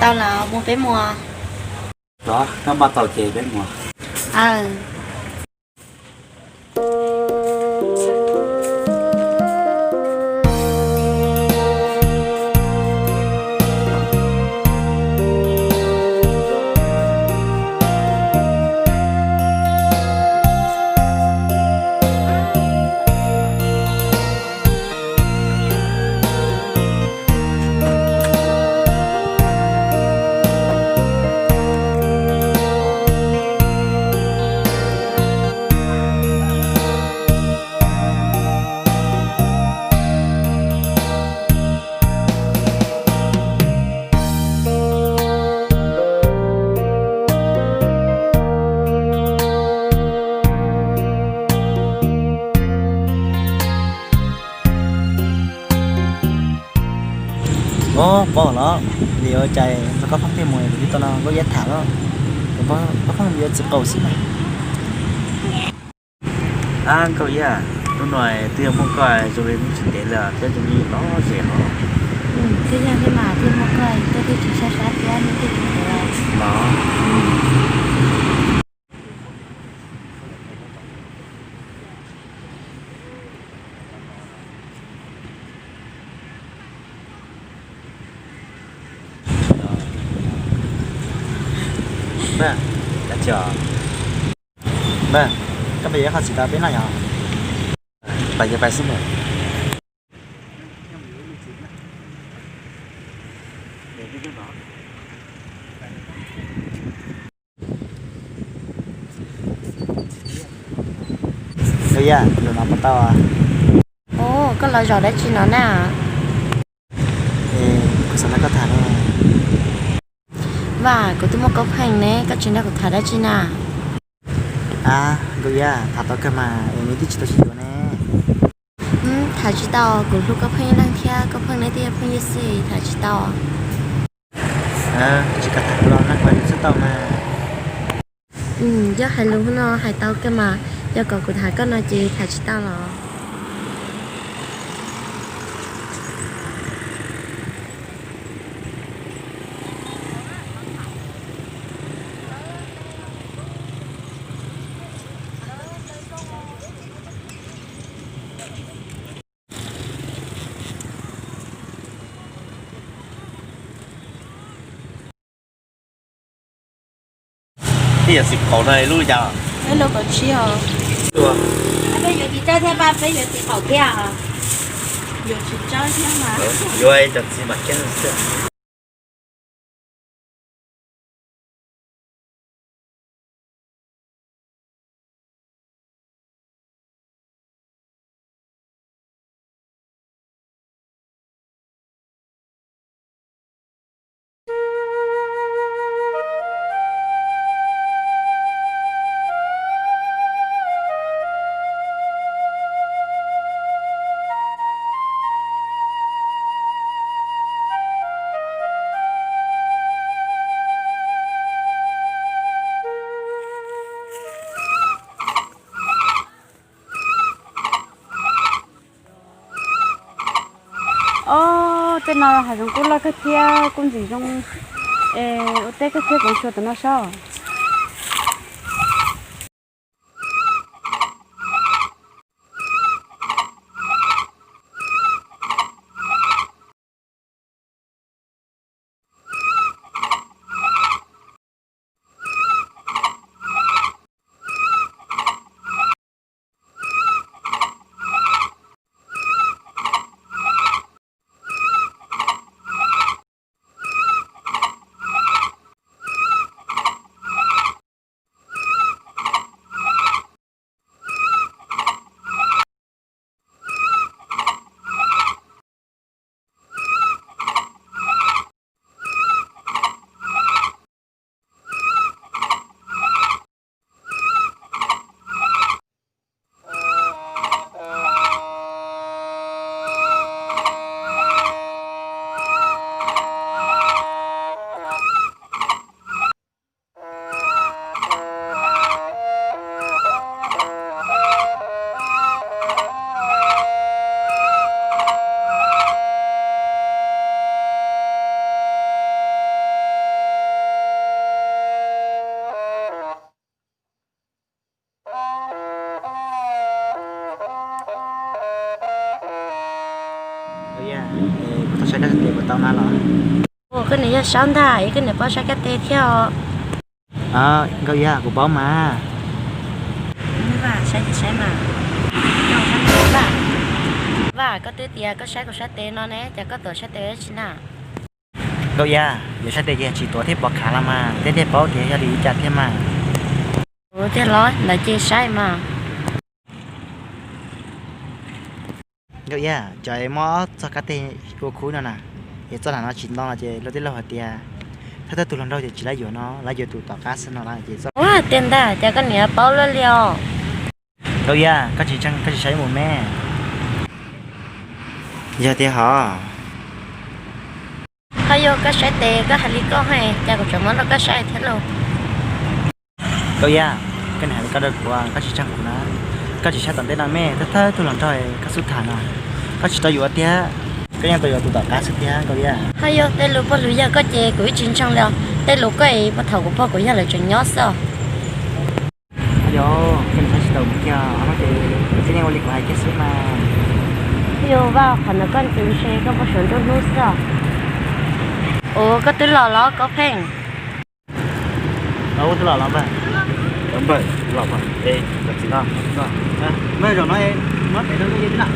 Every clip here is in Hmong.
Tau los mus, peb mus. Los koj npaj tau ces peb mus. Aw. Os, pom los, vim ua cas nrog koj pheej mus kuv twb tau no Nkauj Iab tham los, koj pheej yuav txiv qaub xwb na. Ab Nkauj Iab, hnub no twb yog muaj koj zoo li hnub tsis ntev lawm thiab zoo li lom zem no. Twb yog thiab mas, twb muaj koj koj thiaj tsis sab sab thiab, hnub twb tsis ntev lawm los. Npawg, koj pais yuav qhov txiv tau peb noj yom? Pais ces pais xwb mas. Nkauj Iab, zaum no puas tau? Ua, koj los zaum dab tsi no na? Kuv xav nrog koj tham no. Vam, kuv twb muaj koj pheej ne, koj tsis nrog kuv tham dab tsi na? Ab Nkauj Iab, tham tau kawg mas, es nws twb tsis tau sib yuav ne. Tham tsis tau, kuv hlub koj pheej ib leeg thiab, koj pheej neb twb yog pheej yij xwb, tham tsis tau. Tsis kam tham kuv los nag hmo yus txhaj tau mas. Yog hais lus no hais tau kawg mas, yog kom kuv tham koj no ces tham tsis tau los. Tej yam xim qau no lub li cas? Peb lub kaum tsib os. Peb yuav txiv tsawb thiab, peb yuav txiv qau thiab. Yuav txiv tsawb thiab mas. Yuav cov txiv mam kiab xwb. Ob, tej no hav zoov kub loj kawg thiab kub ntxim zoo. Es ua teb kawg thiab, kuv xyuas tam no saib. Kuv tau saib koj tes puas tau na los? Koj niam yog Saub ntag, koj niam paub saib koj tes thiab os. Nkauj Iab, kuv paub mas. Vam, saib ces saib mas. Vam, koj twb tias koj saib kuv sab tes no ne, cas koj tuav sab tes dab tsi na? Nkauj Iab, yuav sab tes ces tsis tuav thiab pov khav los mas, thiab thiaj paub tias yog li cas thiab mas. Ua tiag los? Ntawd ces saib mas. Nkauj Iab, cov muab ob txoj kab tes ua khub no na, es txoj nam no tsis ntoo los ces luag tej laug hais tias thawj thawj tug hluas nraug ces tsis lab yuav no, lab yuav tus tom qab xwb no ces. Ua tiag ntag, cas koj niam paub luaj li os? Nkauj Iab, koj tsis ntseeg koj tsis saib mus me. Yog tiag hov. Ho yog koj saib tes koj hais li koj, cas kuv tseem muab rau koj saib thiab lauj? Nkauj Iab, koj niam hais li koj rau kuv, koj tsis ntseeg kuv na. Koj tsis saib tom ntej no me, thawj thawj tug hluas nraug koj xub tham no, koj tsis tau yuav tiag. Koj yeej tau yuav tus tom qab xwb tiag Nkauj Iab. Ho yog tej lus pog lus yawg koj ces kuv ib tsis ntseeg li os. Tej lus koj es puag thaum kuv pog kuv yawg lawv tseem nyob xwb os. Yog, koj niam saib tsis tau kuv kiag no ces txij yeej ua li kuv hais kiag xwb mas. Yog Vaj, qhov ntawd koj ntxim ntshe koj puas sawv nruab hnub xwb os. Ua koj twb los los Koob Pheej? Ua twb los los npawg. Npawg los mas, e, zaum no, zaum no muab pem rau nkauj yawg na.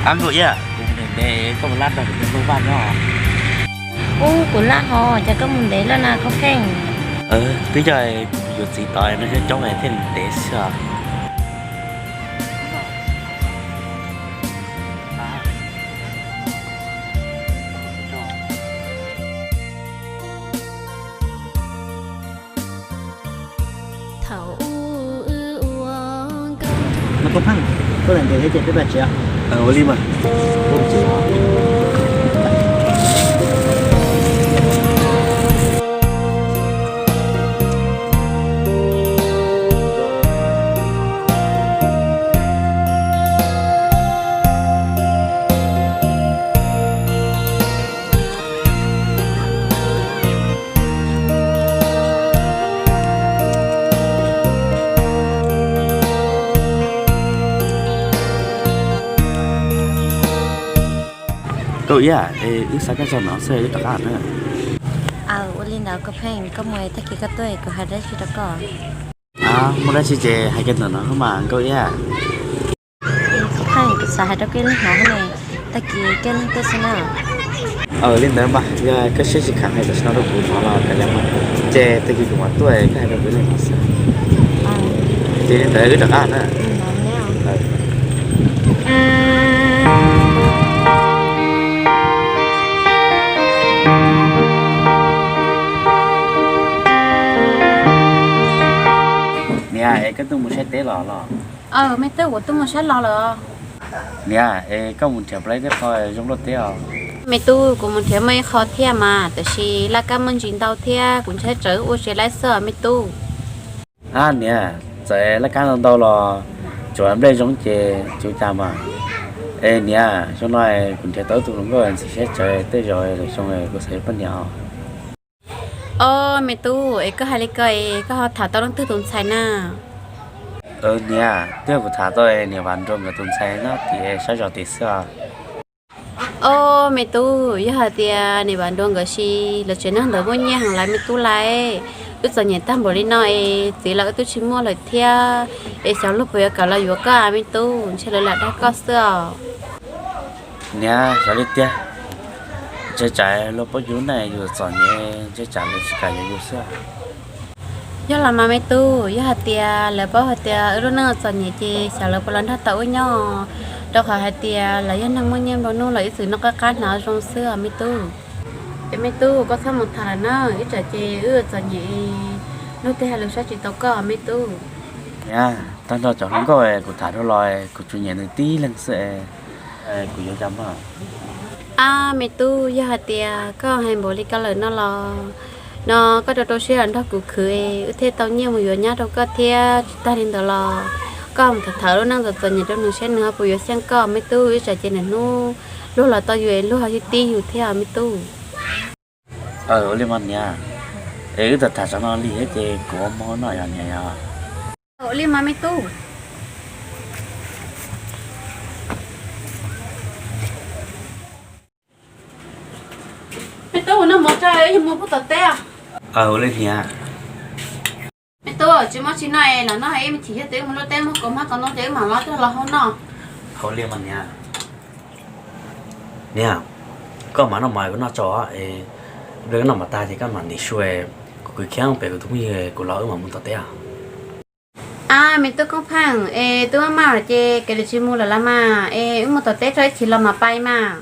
Ab Nkauj Iab, kuv ntev ntev koj mus lab nrog kuv tus npawg Vaj nyob. Ub, kuv lab hos, cas koj mus ntev lawm na Koob Pheej? Twb yog kuv yuav txiv tod no coob coob thiaj li ntev xwb os. Mas Koob Pheej, koj lam ntev thiab ces peb pab tsev. Ua li mas. Nkauj Iab, es wb xa koj txog no xwb wb rov qab na. Ua li ntawd Koob Pheej, koj mus tag kis koj tuaj kuv hais dab tsi rau koj. Muaj dab tsi ces hais kiag ntawm no mas Nkauj Iab. Koob Pheej, kuv xav hais rau koj ib lub hnov ne, tag kis koj leej tuaj xwb na. Li ntawd mas yog koj siab tsis kam hais tam sim no rau kuv hnov los kav liam mas, ces tag kis kuv mam tuaj koj hais rau kuv ib leeg hnov xwb. Ces li ntawd wb rov qab na. Niam, es koj tuaj mus saib teb los los? Me tub, kuv tuaj mus saib los lawm. Niam, es koj mus nrhiav plaub ib qho zoo luaj teb os? Me tub, kuv mus nrhiav muaj ib qho thiab mas, tiam sis laj kab muaj ntsis ntau thiab kuv ntshai tsam wb ua tsis laib xwb me tub. Ab niam, txawm laj kab ntau ntau los tsuav nplej zoo ces tsis ua cas mas. Es niam, xyoo no kuv nrhiav tau ib tug hluas nkauj ntxim siab tsawv, tej zaum lwm xyoo kuv xav yuav poj niam os. Ob, me tub, es koj hais li ko es koj ho tham tau leej twg tus ntxhais na? Niam, twb yog kuv tham tau niam Vam Nruas nkawd tus ntxhais nyob tim sab zos tim xwb os. Ob, me tub, yog hais tias niam Vam Nruas nkawd sis lawv tsev neeg ntawd muaj nyiaj heev lawm me tub lauj. Wb txom nyem tag npaum li no es txiv los wb twb tsis muaj lawm thiab, es xyov luag puas yuav kam los yuav koj me tub, ntshe lawv lam dag koj xwb os. Niam, xyov li tiag, ntshe tsam luag paub yus ne, yus txom nyem ntshe tsam lawv tsis kam yuav yus xwb. Yog los mas me tub, yog hais tias lawv paub hais tias wb lub neej txom nyem ces xyov lawv puas los nrog tau wb nyob, rau qhov hais tias lawv yog neeg muaj nyiaj nplua nuj los ib txwm noj qab qab hnav zoo xwb os me tub. Es me tub, koj txhob mus tham lawm na, ib tsam ces wb txom nyem luag tej hais lus saib tsis taus koj me tub. Niam, tag nrho cov hluas nkauj kuv tham dhau los kuv tsuas nyiam nws tib leeg xwb, kuv yuav cas mas. Ab me tub, yog hais tias koj hais npaum li ko lawm no los, no koj rau rau siab los nrog kuv khwv es wb thiaj tau nyiaj mus yuav nyab rau koj thiab. Tsis tag li ntawd los Koj mus tham tham lub neej txom txom nyem rau nws seb nws ho puas yuav xyeej koj me tub, ib tsam ces nws hnub luag los tau yus es luag ho tib yus thiab me tub. Ua li mas niam, es wb tham tham tsam no li thiab ces kuv ua mov noj yom niam yom. Ua li mas me tub. Me tub, noj mov tso, wb yuav mus pub tom teb. Ua li niam. Me tub, tsis muaj tsis noj es los noj, ib me chim thiab twb mus luaj teb muag kaus hmab kaus ntoo ces wb mam los coj los hau noj. Ua li mas niam. Niam, koj mam noj mov kuv noj tso es, koj noj mov tag ces koj mam ntim su, kuv kwv Khiab pem kuv tus phooj ywg kuv los wb mam mus tom teb. Ab, me tub Koob Pheej, es twb maj maj lawm ces kav liam tsis mus lawm las mas, es wb mus tom teb tso ib chim los mam pais mas.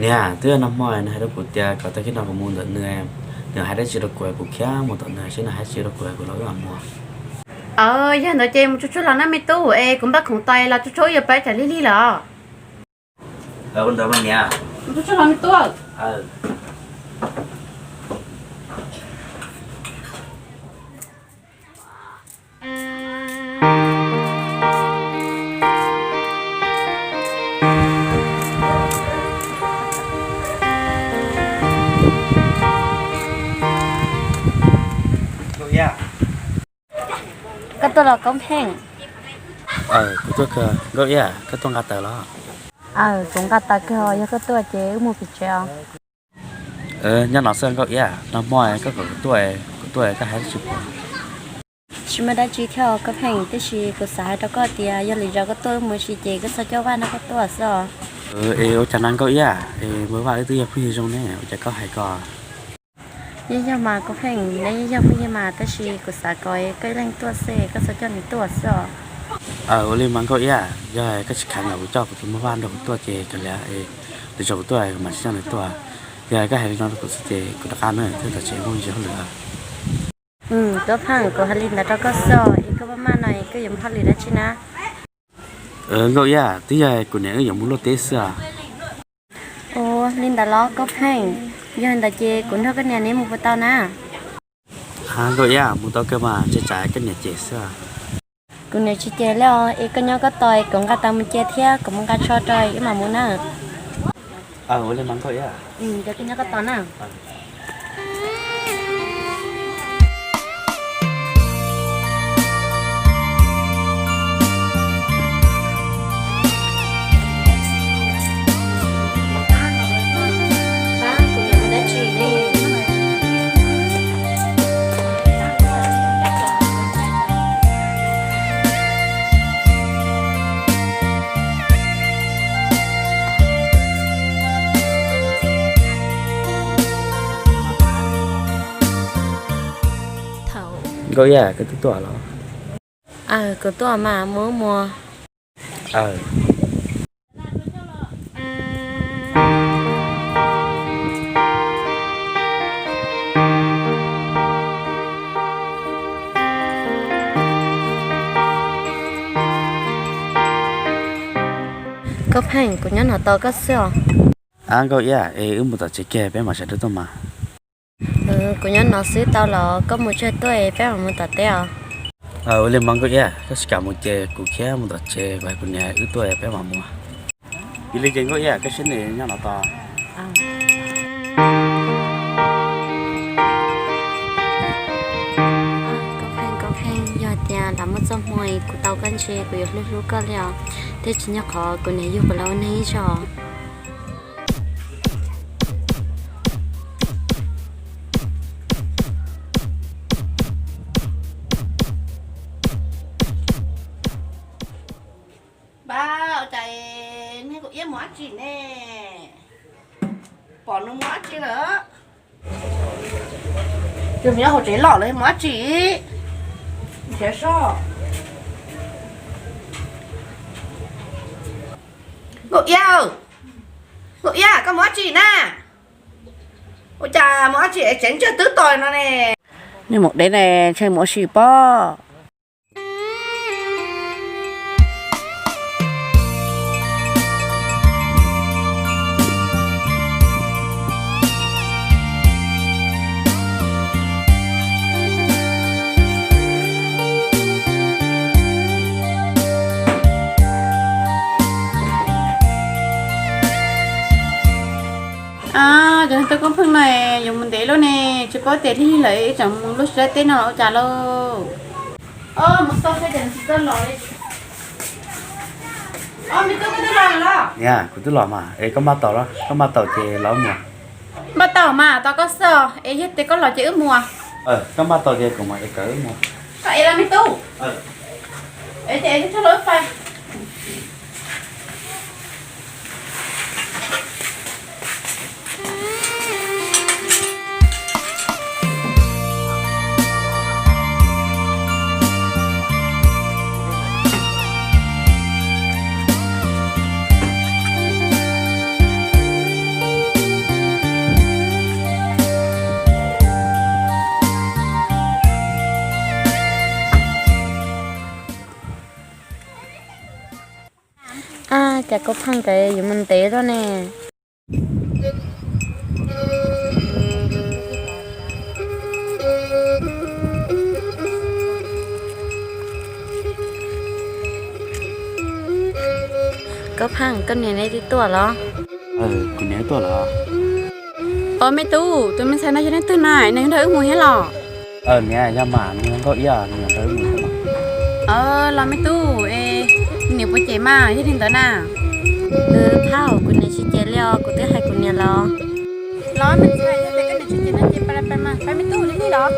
Niam, twb yog nag hmo nws hais rau kuv tias kom tag kis no kuv mus ntawm nws, nws hais dab tsi rau kuv kuv khiav mus tom nws seb nws hais dab tsi rau kuv kuv los wb mam mus. Aws, yog ntawd ces mus tsuag tsuag los nawb me tub, es kuv npaj khoom tos los tsuag tsuag wb yuav pais tsam lig lig lawm. Ua ntawd mas niam. Mus tsuag tsuag los me tub. Koj tuaj los Koob Pheej? Kuv tuaj kawg Nkauj Iab, koj tuaj nqa taws los? Aws, kuv nqa taws kawg, yog koj tuaj ces wb mus pem tsev os. Nyob no xwb Nkauj Iab, nag hmo koj kom kuv tuaj, kuv tuaj koj hais dab tsi pom? Tsis muaj dab tsi thiab Koob Pheej, tiam sis kuv xav hais rau koj tias yog lwm zaus koj tuaj wb mus ua si ces koj txhob coj vaj nrog koj tuaj xwb os. Es ua cas na Nkauj Iab, es npawg Vaj wb twb yog phooj ywg zoo ne, ua cas koj hais ko? Yeej yog mas Koob Pheej, neb yeej yog phooj ywg mas, tab sis kuv xav kom koj ib leeg tuaj xwb, koj txhob coj nws tuaj xwb os. Ua li mas Nkauj Iab, yog koj tsis khav nkaus kuv coj kuv tus npawg Vaj nrog kuv tuaj ces kav liam, lwm zaus kuv tuaj kuv mam tsis coj nws tuaj. Yog koj hais li no rau kuv xwb ces kuv rov qab na, thiab tom tsev muaj ntsis hauj lwm. Koob Pheej, kuv hais li ntawd rau koj xwb os, es koj maj maj no es koj yuav mus hauj lwm dab tsi na? Nkauj Iab, twb yog kuv niam wb yuav mus luaj teb xwb os. Ua li ntawd los Koob Pheej, yog li ntawd ces kuv nrog koj niam neb mus puas tau na? Nkauj Iab, mus tau kawg mas, ntshe tsam koj niam cem xwb. Kuv niam tsis cem li os, es koj nyob koj tos, kuv nqa taws mus cia thiab kuv mus nqa tsho rau wb mam mus na. Ua li mas Nkauj Iab, koj nyob koj tos na. Nkauj Iab, koj twb tuaj los? Aws, kuv tuaj mas, mus mus. Koob Pheej, kuv nyob no tos koj xwb os. Ab Nkauj Iab, es wb mus tom tsev kiag peb mam sawv daws tuaj mas. Kuv nyob no xwb tau los koj mus tseg tuaj peb mam mus tom teb os. Ua li mas Nkauj Iab, koj tsis kam mus ces kuv khiav mus tom tsev, kuv hais kuv niam wb tuaj peb mam mus. Yog li ces Nkauj Iab, koj siab ntev nyob no tos. Koob Pheej, Koob Pheej, yog tias lam muaj txoj hmoo kuv tau koj ntshe kuv yuav hlub hlub koj li os, thiab tsis nyob qhov kuv niam yug kuv los ua neeg ib zaug. Npab, ua cas niag Nkauj Iab mus dab tsi ne? Pom nws mus dab tsi lawm? Nyob hauv tsev loj lawm mus dab tsi? Nrhiav soj. Nkauj Iab, Nkauj Iab, koj mus dab tsi na? Ua cas mus dab tsi es tsev ntseg twb tos no ne? Nej mus deb ne, ntshe mus ua si pob. No yuav mus ntev lawm ne, tsis paub tias lig lawm, ib tsam mus lub sib dab teb no los ua cas lauj. Mus txog seb cas tsis txawj los li. Me tub, koj twb los los? Niam, kuv twb los mas, es koj npaj tau los? Koj npaj tau ces los wb mus. Npaj tau mas, tos koj xwb, es yog tias koj los ces wb mus. Koj npaj tau ces kuv mam li kawm wb mus. Koj es los me tub. Es ces es txhob los wb pais. Ab, cas Koj Pheej nkawd yuav mus ntev lawm ne. Koj Pheej, koj niam neb twb tuaj los? Kuv niam tuaj los. Os me tub, tus me ntxhais no yog leej twg na, nws yuav nrog wb mus thiab los? Niam, yog mas, nws nkauj iab, nws nrog wb mus thiab mas. Los me tub, es niam puas cem mas yog li ntawd na? Phauj, kuv niam tsis cem li os, kuv twb hais kuv niam los. Los me ntxhais, yog tias koj niam tsis cem no ces pais los pais mas, pais me tub, li los.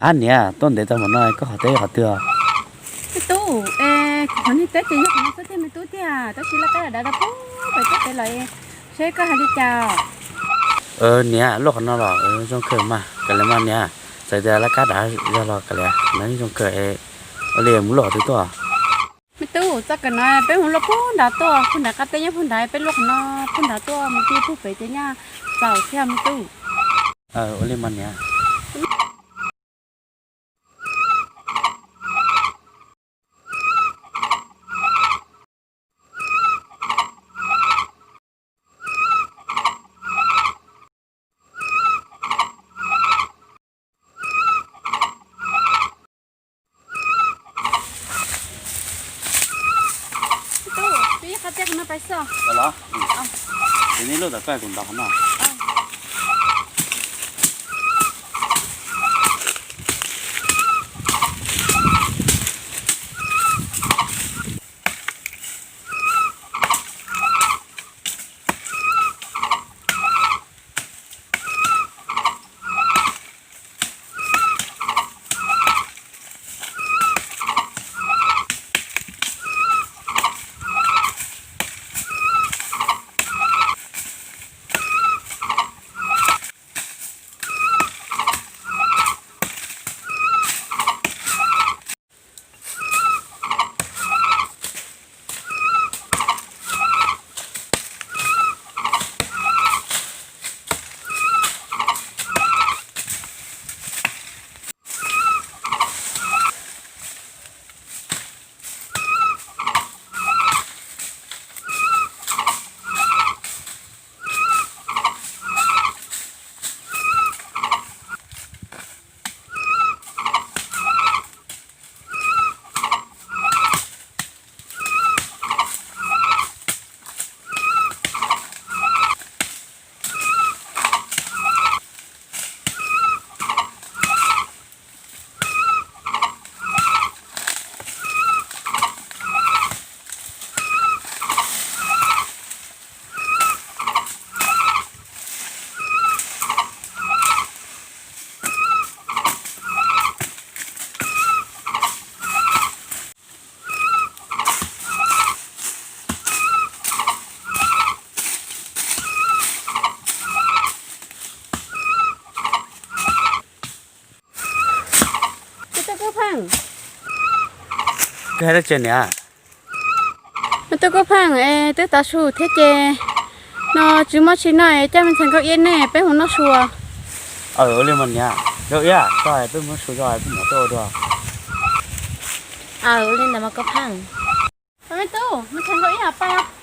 Ab niam, tuaj ntev tau npaum no koj qhov teb yog qhov twg? Me tub, es kuv qhov niag teb ces yog qhov no xwb tiag me tub, tiag tab sis laj kab dav dav rau pem teb pem lawm, seb koj hais li cas. Niam, luaj qhov no los? Zoo kawg mas, kav liam mas niam, txawm tias laj kab dav zog los kav liam, nws zoo kawg. Ua li mus luaj qhov twg tuaj? Me tub, txoj kawm no peb mus luaj puag nrad tuaj, puag nrad qab teb nyob puag nrad, peb luaj qhov no puag nrad tuaj mus ti puag pem ces nyaj txaus thiab me tub. Ua li mas niam. Tub, twb ib qho tiag qhov no pais xwb. Los, ces nej luaj tom koj kuv ntaus qhov no. Koj hais dab tsi niam? Me tub Koob Pheej, es twb tav su thiab ces no tsis muaj tsis noj es coj me ntxhais Nkauj Iab nej peb mus noj su. Ua li mas niam, Nkauj Iab, koj peb mus noj su tso peb mam tuaj ua dua. Ua li ntawd mas Koob Pheej. Me tub, me ntxhais Nkauj Iab pais.